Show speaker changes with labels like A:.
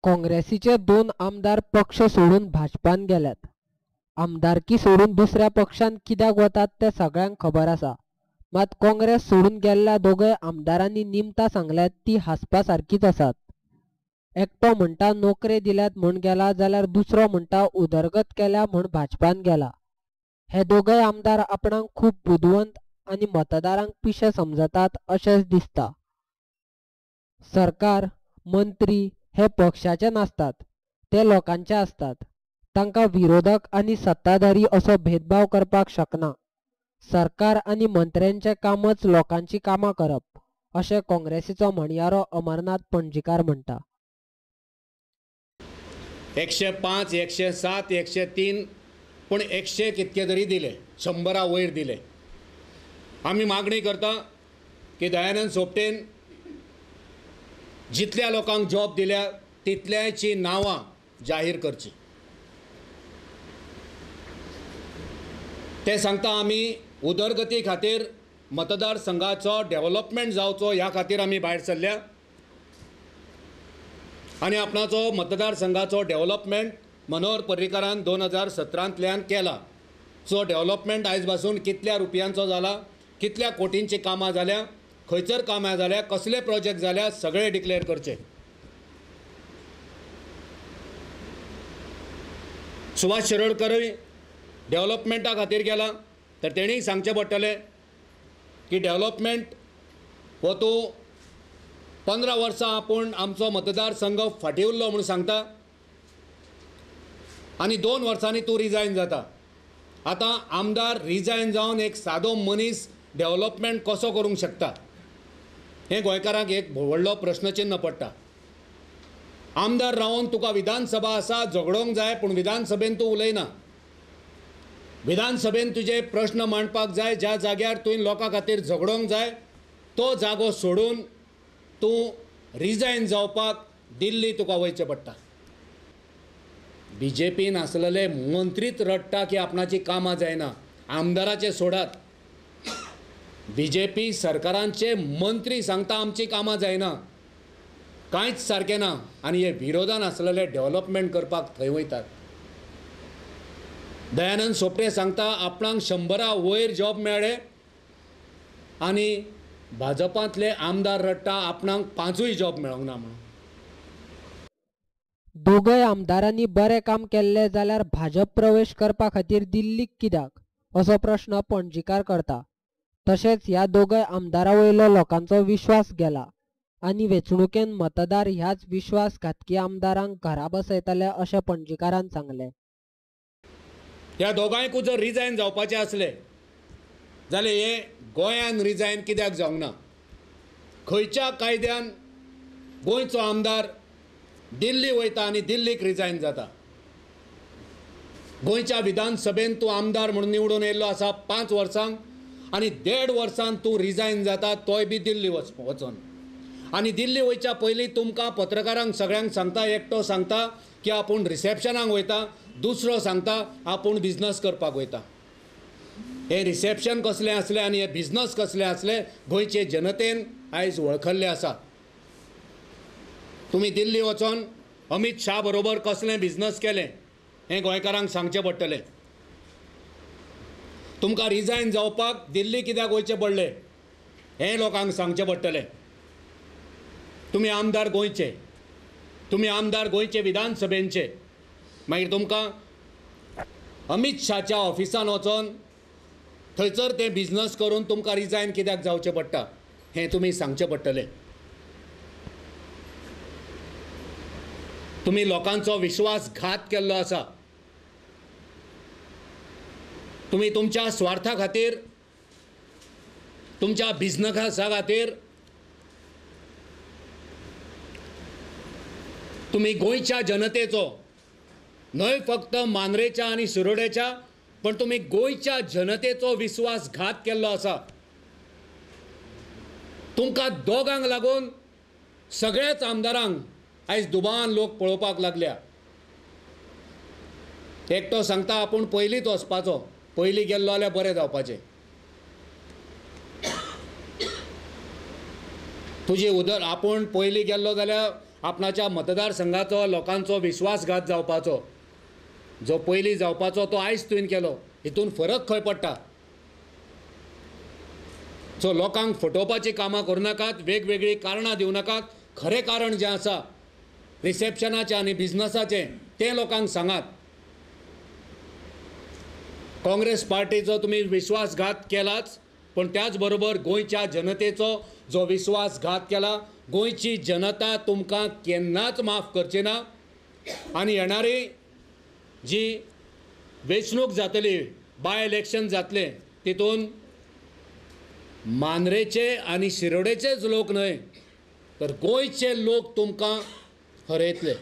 A: काँग्रेसीचे 2 आमदार पक्ष सोडून भाजपान गेल्यात. आमदारकी सोडून दुसऱ्या पक्षान कित्याक वतात तें सगळ्यांक खबर आसा. मात काँग्रेस सोडून गेल्ल्या दोगय आमदारांनी निमतां सांगल्यात ती हांसपा सारकीच आसात. एकटो म्हणटा नोकरे दिल्यात म्हूण गेला जाल्यार दुसरो म्हणटा उदरगत केल्या म्हूण भाजपान गेला. हे दोगय आमदार आपणाक खूब बुदवंत आनी मतदारांक पिशे समजतात अशेंच दिसता. सरकार, मंत्री हे पक्षाचे नासतात, ते लोकांचे आसतात. तांकां विरोधक आनी सत्ताधारी असो भेदभाव करपाक शकना. सरकार आनी मंत्र्यांचें कामच लोकांची कामां करप अशें काँग्रेसीचो म्हणयारो अमरनाथ पणजीकार म्हणटा.
B: 105, 107, 103 पूण 100 कितके तरी दिले, 100 वयर दिले. आमी मागणी करता की दयानंद सोपटेन जितल्या लोकांक जॉब दिल्या तितल्याची नांवां जाहीर करची. ते सांगता आमी उदरगती खातीर मतदारसंघाचो डेव्हलपमेंट जावचो ह्या खातीर आमी भायर सरल्या आनी आपणाचो मतदारसंघाचो डेव्हलपमेंट मनोहर पर्रीकारान 2017 केला. सो डेव्हलपमेंट आयज पासून कितल्या रुपयांचो जाला, कितल्या कोटींची कामां जाल्या, खंयसर कामां जाल्या, कसले प्रोजेक्ट जाल्या, सगळे डिक्लेअर करचे. सुभाष शिरोडकरूय डेव्हलपमेंटा खातीर गेला तर तेणीय सांगचें पडटलें की डेव्हलपमेंट हो तूं 15 वर्सां आपूण आमचो मतदारसंघ फाटीं उरलो म्हूण सांगता आनी 2 वर्सांनी तूं रिजायन जाता. आतां आमदार रिजायन जावन एक सादो मनीस डेव्हलपमेंट कसो करूंक शकता हें गोंयकारांक एक व्हडलो प्रश्नचिन्न पडटा. आमदार रावन तुका विधानसभा आसा, झगडोंक जाय, पूण विधानसभेन तूं उलयना. विधानसभेन तुजे प्रश्न मांडपाक जाय, ज्या जाग्यार तुवें लोकां खातीर झगडोंक जाय तो जागो सोडून तूं रिजायन जावपाक दिल्ली तुका वयचें पडटा. बीजेपीन आसलेले मंत्रीच रडटा की आपणाची कामां जायना, आमदाराचे सोडात. बीजेपी सरकारांचे मंत्री सांगता आमची कामां जायना, कांयच सारकें ना आनी हे विरोधान आसलेले डेव्हलपमेंट करपाक थंय वयतात. दयानंद सोपटे सांगता आपणाक 100 वयर जॉब मेळ्ळे आनी भाजपांतले आमदार रडटा आपणाक 5ूय जॉब मेळोंक ना म्हणून.
A: दोगय आमदारांनी बरें काम केल्लें जाल्यार भाजप प्रवेश करपा खातीर दिल्लीक कित्याक असो प्रश्न पणजीकार करता. तशेंच ह्या दोगय आमदारां वयलो लोकांचो विश्वास गेला आनी वेंचणुकेन मतदार ह्याच विश्वासघातकी आमदारांक घरा बसयतले अशें पणजीकारान सांगलें.
B: ह्या दोगांयकूय जर रिजायन जावपाचें आसलें जाल्यार हे गोंयान रिजायन कित्याक जावंक ना? खंयच्या कायद्यान गोंयचो आमदार दिल्ली वयता आनी दिल्लीक रिजायन जाता? गोंयच्या विधानसभेन तूं आमदार म्हणून निवडून येयल्लो आसा 5 वर्सांक आनी 1.5 वर्सान तूं रिजायन जाता, तोय बी दिल्ली वचोन. आनी दिल्ली वयच्या पयलीं तुमकां पत्रकारांक सगळ्यांक सांगता, एकटो सांगता की आपूण रिसेप्शनाक वयता, दुसरो सांगता आपूण बिजनस करपाक वयता. हें रिसेप्शन कसलें आसलें आनी हें बिजनस कसलें आसलें गोंयचे जनतेन आयज वळखल्लें आसा. तुमी दिल्ली वचोन अमीत शाह बरोबर कसलें बिजनस केलें हें गोंयकारांक सांगचें पडटलें. तुमकां रिजायन जावपाक दिल्ली कित्याक वयचें पडलें हें लोकांक सांगचें पडटलें. तुमी आमदार गोंयचे, तुमी आमदार गोंयचे विधानसभेचे, मागीर तुमकां अमीत शाहच्या ऑफिसान वचोन थंयसर तें बिजनस करून तुमकां रिजायन कित्याक जावचें पडटा हें तुमी सांगचें पडटलें. तुमी लोकांचो विश्वासघात केल्लो आसा. तुमी तुमच्या स्वार्था खातीर, तुमच्या बिजनसा खातीर तुमी गोंयच्या जनतेचो, न्हय फक्त मांद्रेच्या आनी शिरोडेच्या, पण तुमी गोंयच्या जनतेचो विश्वासघात केल्लो आसा. तुमकां दोगांक लागून सगळ्याच आमदारांक आयज दुबावान लोक पळोवपाक लागल्या. एकटो सांगता आपूण पयलींच वचपाचो, पयलीं गेल्लो जाल्यार बरें जावपाचें. तुजी उदर आपूण पयलीं गेल्लो जाल्यार आपणाच्या मतदारसंघाचो लोकांचो विश्वासघात जावपाचो, जो पयलीं जावपाचो तो आयज तुवें केलो. हितून फरक खंय पडटा? सो लोकांक फटोवपाचीं कामां करूं नाकात, वेगवेगळीं कारणां दिवं नाकात. खरें कारण जें आसा रिसेप्शनाचें आनी बिजनसाचें तें लोकांक सांगात. काँग्रेस पार्टीचो तुमी विश्वासघात केलाच, पूण त्याच बरोबर गोंयच्या जनतेचो जो विश्वासघात केला, गोंयची जनता तुमकां केन्नाच माफ करची ना. आनी येणारी जी वेंचणूक जातली, बाय इलेक्शन जातलें, तितून मांद्रेचे आनी शिरोडेचेच लोक न्हय तर गोंयचे लोक तुमकां हरयतले.